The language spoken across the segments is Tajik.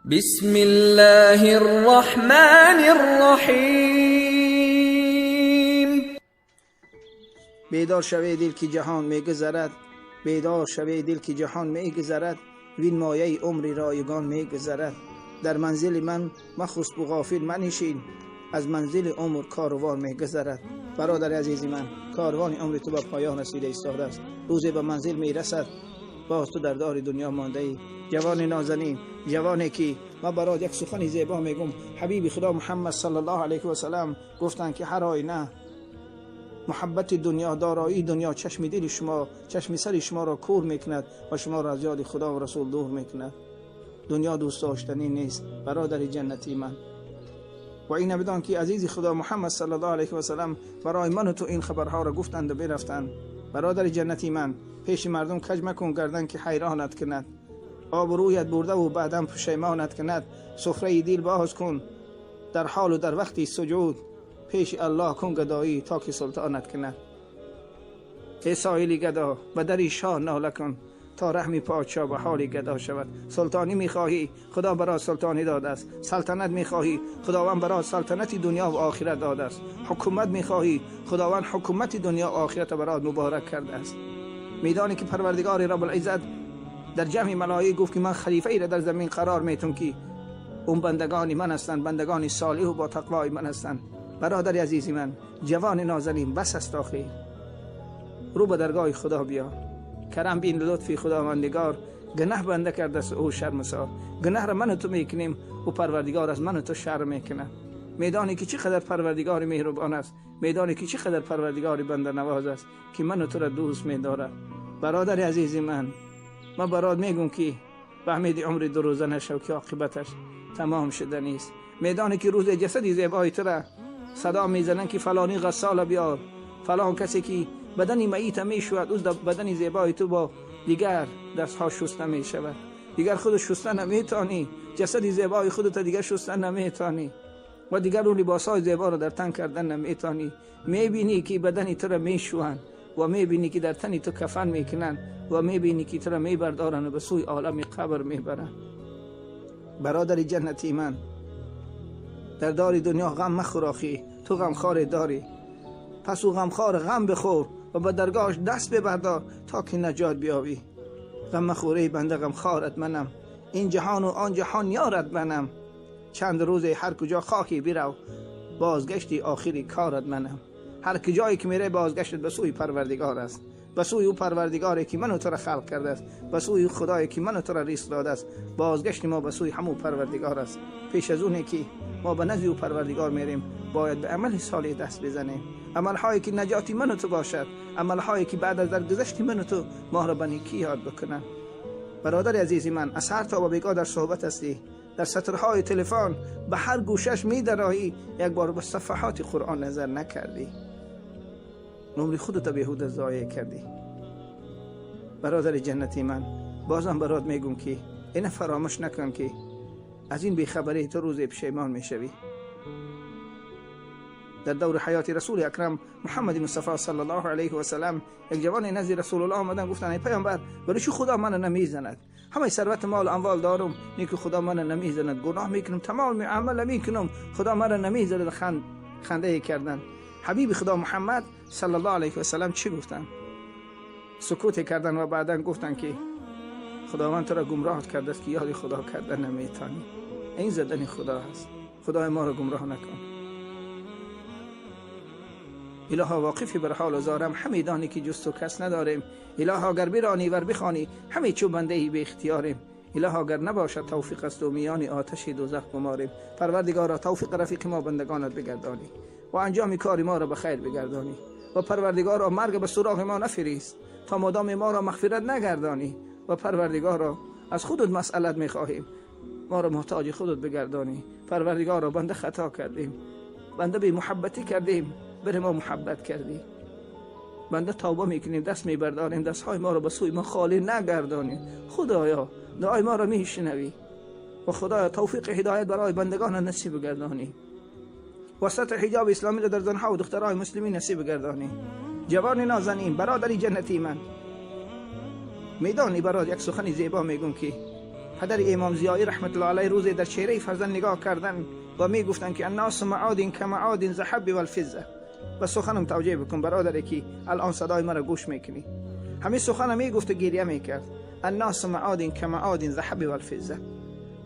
بسم الله الرحمن الرحيم. Бедор шаве, дил, ки ҷаҳон мегузарад. Бедор шаве, дил, ки ҷаҳон мегузарад. Вин мояи умри ройгон мегузарад. Дар манзили ман махусбу ғофил манишин, аз манзили умр корвон мегузарад. Бародари азизи ман, корвони умри ту ба поён расида истодааст. Рӯзе ба манзил мерасад, боз ту дар дори дунё мондаӣ. Ҷавони нозанин, ҷавоне ки ман барот як сухани зебо мегум. Ҳабиби худо Муҳаммад саллаллоҳу алайҳи васалам гуфтанд, ки ҳар оина муҳаббати дунё, дороии дунё чашми дили шумо, чашми сари шуморо кур мекунад ва шуморо аз ёди худо ва расул дур мекунад. Дунё дӯст доштанӣ нест, бародари ҷаннатии ман. Ва ина бидон, ки азизи худо Муҳаммад саллаллоҳу алайҳи васалам барои ману ту ин хабарҳоро гуфтанду бирафтанд. Бародари ҷаннатии ман, пеши мардум каҷ макун гардан, ки ҳайронат кунад, обрӯят бурдаву баъдан пушаймонат кунад. Суфраи дил боз кун дар ҳолу дар вақти суҷуд, пеши Аллоҳ кун гадоӣ, то ки султонат кунад. Э соили гадо, ба дари шоҳ нола кун, то раҳми подшоҳ ба ҳоли гадо шавад. Султонӣ мехоҳӣ, худо барот султонӣ додааст. Салтанат мехоҳӣ, худованд барот салтанати дунё ва охират додааст. Ҳукумат мехоҳӣ, худованд ҳукумати дунё ва охирата барот муборак кардааст. Медонӣ, ки парвардигори Рабулиззат дар ҷамъи малоик гуфт, ки ман халифаеро дар замин қарор метум, ки он бандагони ман ҳастанд, бандагони солиҳу бо тақвои ман ҳастанд. Бародари азизи ман, ҷавони нозанин, бас аст охир. Рӯ ба даргоҳи худо биё, карам бин лутфи худовандигор. Гунаҳ банда кардааст, ӯ шармсор. Гунаҳро ману ту мекунем, ӯ парвардигор аз ману ту шарм мекунад. Медонӣ, ки чӣ қадар парвардигори меҳрубон аст? Медонӣ, ки чӣ қадар парвардигори банданавоз аст, ки ману туро дӯст медорад? Бародари азизи ман, ман барот мегӯм, ки ба умеди умри дурӯза нашав, ки оқибаташ тамом шуданист. Медонӣ, ки рӯзе ҷасади зебои тура садо мезананд, ки фалонӣ ғассола биёр, фалон касе ки бадани маита мешӯяд. Ӯ бадани зебои ту бо дигар дастҳо шуста мешавад. Дигар худу шуста наметонӣ. Ҷасади зебои худата дигар шуста наметонӣ ва дигар ӯ либосҳои зеборо дар тан кардан наметонӣ. Мебинӣ, ки бадани туро мешӯянд, ва мебинӣ, ки дар тани ту кафан мекунанд, ва мебинӣ, ки туро мебардоранд ва ба сӯи олами қабр мебаранд. Бародари ҷаннати ман, дар дори дунё ғам махӯр. Охӣ, ту ғамхоре дорӣ, пас ӯ ғамхор ғам бихӯр ва ба даргоҳаш даст бибардор, то ки наҷот биёбӣ. Ғам махӯр, эй банда, ғамхорат манам. Ин ҷаҳону он ҷаҳон ёрат манам. Чанд рӯзе ҳар куҷо хоҳӣ бирав, бозгашти охири корат манам. Ҳар куҷое ки мере, бозгаштат ба сӯи парвардигор аст, ба сӯи ӯ парвардигоре, ки ману туро халқ кардааст, ба сӯи худое, ки ману туро ризқ додааст. Бозгашти мо ба сӯи ҳамун парвардигор аст. Пеш аз оне ки мо ба назди ӯ парвардигор мерем, бояд ба амали солеҳ даст бизанем, амалҳое ки наҷоти ману ту бошад, амалҳое ки баъд аз даргузашти ману ту моро ба некӣ ёд бикунанд. Бародари азизи ман, аз ҳар то ба бегоҳ дар суҳбат ҳастӣ, дар сатрҳои телефон ба ҳар гӯшаш медароӣ, як бор ба сафҳоти Қуръон назар накардӣ. Умри худата беҳуда зоеъ кардӣ. Бародари ҷаннати ман, бозам барот мегӯм, ки ина фаромӯш накун, ки аз ин бехабарии ту рӯзе пушаймон мешавӣ. Дар даври ҳаёти расули акрам Муҳаммади Мустафо саллаллоҳу алайҳи васалам як ҷавоне назди Расулуллоҳ омадан, гуфтанд: «Эй паёмбар, барои чӣ худо мана намезанад? Ҳамаи сарвати молу амвол дорум, неку худо мана намезанад. Гуноҳ мекунам, тамоми амала мекунам, худо мана намезанад.» Хандае карданд. Ҳабиби худо Муҳаммад саллаллоҳу алайҳи васалам чӣ гуфтанд? Сукуте карданд ва баъдан гуфтанд, ки худованд туро гумроҳат кардааст, ки ёди худо карда наметонӣ. Ин задани худо аст. Худои моро гумроҳ накун. Илоҳо, воқифи бар ҳолу зорам, ҳаме донӣ, ки ҷуз ту кас надорем. Илоҳо, гар биронӣ, вар бихонӣ, ҳаме чу бандаи беихтиёрем. Илоҳо, гар набошад тавфиқ аз ту, миёни оташи дӯзах гуморем. Парвардигоро, тавфиқ рафиқи мо бандагонат бигардонӣ ва анҷоми кори моро ба хайр бигардонӣ. Ва парвардигоро, марг ба суроғи мо нафирист, то модоми моро мағфират нагардонӣ. Ва парвардигоро, аз худут масъалат мехоҳем, моро муҳтоҷи худут бигардонӣ. Парвардигоро, банда хато кардем, банда бемуҳаббатӣ кардем, бари мо муҳаббат кардӣ. Банда тавба мекунем, даст мебардорем, дастҳои моро ба сӯи мо холӣ нагардонӣ. Худоё, дуои моро мешунавӣ ва худоё, тавфиқи ҳидоят барои бандагон насиб гардонӣ ва сатри ҳиҷоби исломиро дар занҳо ва духтарони муслимин насиб гардонӣ. Ҷавони нозанин, бародари ҷаннатии ман, медонӣ, барот як сухани зебо мегӯм, ки پدر امام ضیایی رحمت الله علیه روزی در چهره فرزند نگاه کردن و میگفتن که الناس معادن کمعادن ذهب والفضه. و سخنم توجیه بکن برادری که الان صدای مرا گوش میکنی. همین سخنم میگفت و گریه میکرد. الناس معادن کمعادن ذهب والفضه.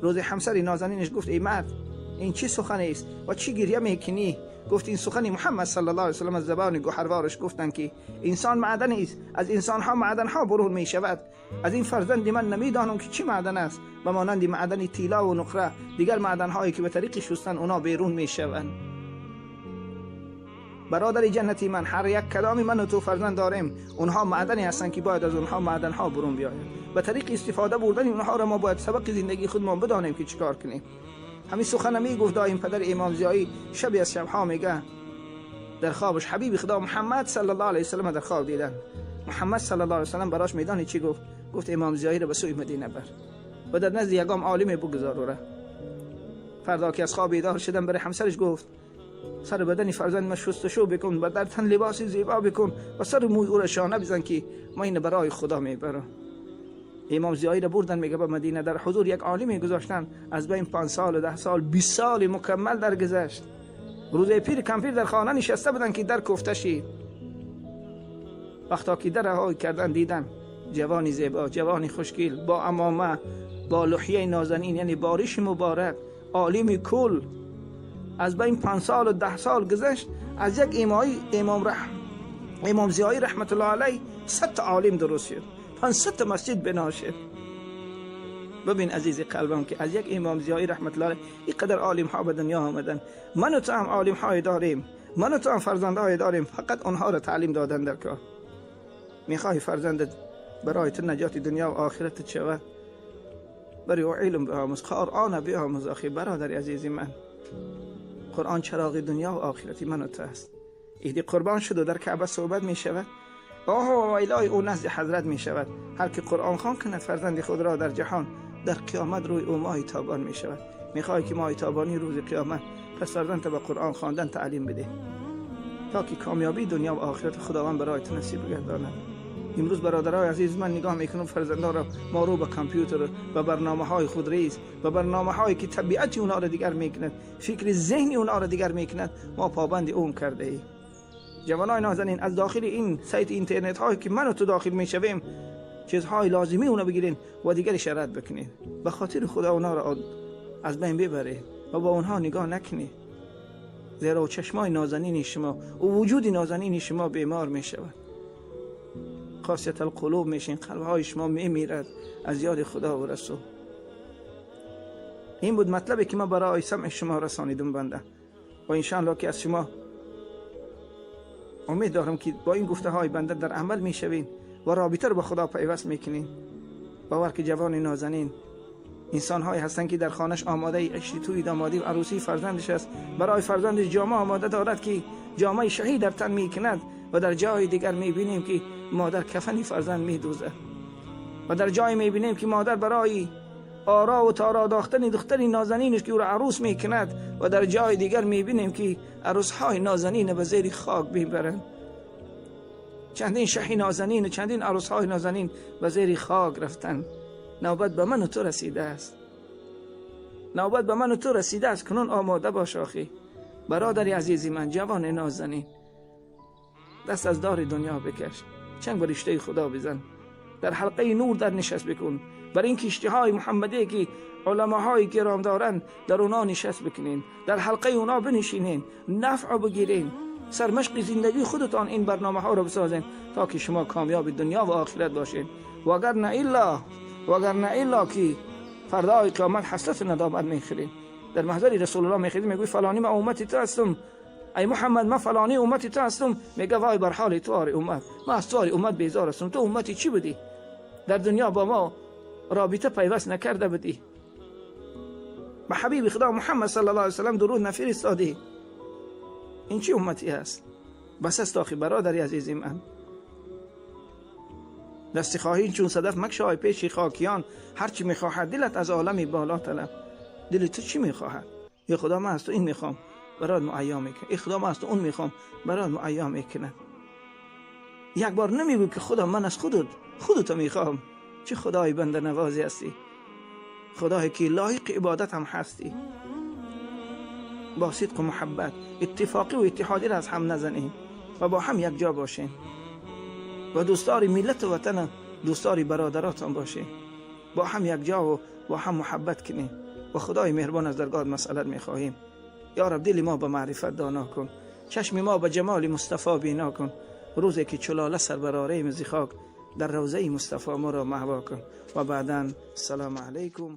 روز همسر نازنینش گفت ای مرد، این چی سخنی است و چی گریه میکنی؟ گفت این سخنی محمد صلی الله علیه و سلم از زبان گوهروارش گفتن که انسان معدن است، از انسان ها معدن ها برون می شود. از این فرزند من نمیدانم که چی معدن است، و مانند معدن طلا و نقره دیگر معدن هایی که به طریق شستن اونا بیرون می شوند. برادر جنتی من، هر یک کدام من و تو فرزند داریم، اونها معدنی هستند که باید از اونها معدن ها برون بیاید. به طریق استفاده بردن اونها را ما باید سبق زندگی خودمان بدانیم که چیکار کنیم. همین سخن می گفت دایم پدر امام ضیایی. شبی از شبها میگه در خوابش حبیب خدا محمد صلی الله علیه و سلم در خواب دیدن. محمد صلی الله علیه و سلم براش میدانی چی گفت؟ گفت امام ضیایی را به سوی مدینه بر و در نزد یگام عالم بگذار. را فردا که از خواب بیدار شدن برای همسرش گفت سر بدن فرزند ما شستشو بکن و در تن لباس زیبا بکن و سر موی او را شانه بزن که ما این برای خدا میبرم. امام ضیایی را بردن میگه به مدینه، در حضور یک عالمی گذاشتن. از بین 5 سال، 10 سال، 20 سال مکمل درگذشت. روز پیر کمپیر در خانه نشسته بودن که در کوفته شید. وقتا که در رها کردن دیدن جوانی زیبا، جوانی خوشگل، با عمامه، با لحیه نازنین، یعنی بارش مبارک، عالم کل. از بین 5 سال و 10 سال گذشت. از یک امام ضیایی رحمت الله علیه 100 عالم درست شد، 500 مسجد بنا شد. ببین عزیز قلبم که از یک امام ضیایی رحمت الله علیه اینقدر عالم ها به دنیا آمدن. من و تو هم عالم های داریم، من و تو هم فرزندهای داریم، فقط آنها را تعلیم دادن در کار. میخوای فرزندت برای تو نجات دنیا و آخرت شود، برای او علم بیاموز، قرآن بیاموز. آخی برادر عزیز من، قرآن چراغ دنیا و آخرت من و تو است. ایدی قربان شد و در کعبه صحبت می شود، آه و الهی او نزد حضرت می شود. هر که قرآن خوان کند فرزند خود را در جهان، در قیامت روی او ماه تابان می شود. میخوای که ماه تابانی روز قیامت، پس فرزند به قرآن خواندن تعلیم بده تا که کامیابی دنیا و آخرت خداوند برای تو نصیب گرداند. امروز برادرای عزیز من نگاه میکنم فرزندان را ما رو به کامپیوتر و برنامه های خود ریز و برنامه هایی که طبیعت اونا را دیگر میکند، فکر ذهنی اونا را دیگر میکند، ما پابند اون کرده ایم. جوانای نازنین، از داخل این سایت اینترنت هایی که من و تو داخل میشویم، چیزهای لازمی اونا بگیرین و دیگرش رد بکنین. به خاطر خدا اونا را از بین ببرین و با اونها نگاه نکنید، زیرا چشمای نازنین شما و وجود نازنین شما بیمار میشود. قاسیت القلوب میشین، قلبهای شما میمیرد از یاد خدا و رسول. این بود مطلبی که من برای سمع شما رسانیدم بنده، و انشاءالله که از شما امید دارم که با این گفته های بنده در عمل میشوین و رابطه رو با خدا پیوست میکنین. باور که جوان نازنین، انسان های هستن که در خانش آماده عشق توی دامادی و عروسی فرزندش است، برای فرزندش جامه آماده دارد که جامه شهید در تن میکند، و در جای دیگر میبینیم که مادر کفنی فرزند میدوزد، و در جای میبینیم که مادر برای آرا و تارا داختن دختری نازنینش که او را عروس میکند، و در جای دیگر میبینیم که عروس های نازنین به زیر خاک میبرند. چندین شهی نازنین و چندین عروس های نازنین به زیر خاک رفتن. نوبت به من و تو رسیده است، نوبت به من و تو رسیده است. کنون آماده باش آخی برادر عزیزی من، جوان نازنین، دست از دار دنیا بکش، چنگ به رشته خدا بزن، در حلقه نور در نشست بکن. بر این کشتی های محمدی که علماهای گرام دارن در اونا نشست بکنین، در حلقه اونا بنشینین، نفع بگیرین، سرمشق زندگی خودتان این برنامه ها رو بسازین تا که شما کامیاب دنیا و آخرت باشین. وگر نه الا که فردای قیامت حسرت ندامت میخورین. در محضر رسول الله میخورین، میگوی فلانی من امتی تو هستم، ای محمد من فلانی امتی تو هستم. میگه وای بر حال تو آری امت، من از تو آری امت بیزار هستم. تو امتی چی بودی؟ در دنیا با ما رابطه پیوست نکرده بودی، به حبیب خدا محمد صلی الله علیه و سلم درود نفرستادی. این چی امتی هست؟ بس است آخی برادری عزیزی من. دست خواهی چون صدف مکشای پیش خاکیان، هرچی میخواهد دلت از عالم بالا طلب. دل تو چی میخواهد؟ ای خدا من از تو این میخوام، برات معیا میکنه. ای خدا من از تو اون میخوام، برات معیا میکنه. یک بار نمیگو که خدا من از خودتو میخوام. چه خدای بنده نوازی هستی. Худое ки лоиқи ибодат ҳам ҳастӣ, бо сидқу муҳаббат иттифоқӣ ва иттиҳодиро аз ҳам назанем ва бо ҳам якҷо бошем ва дӯстдори миллату ватан, дӯстдори бародаротон бошем, бо ҳам якҷо ва бо ҳам муҳаббат кунем ва Худои меҳрубон, аз даргоҳат масъалат мехоҳем. Ё Раб, дили мо ба маърифат доно кун, чашми мо ба ҷамоли Мустафо бино кун. Рӯзе ки чу лола сар барорем зи хок, дар равзаи Мустафо моро маҳво кун. Ва баъдан, ассалому алайкум.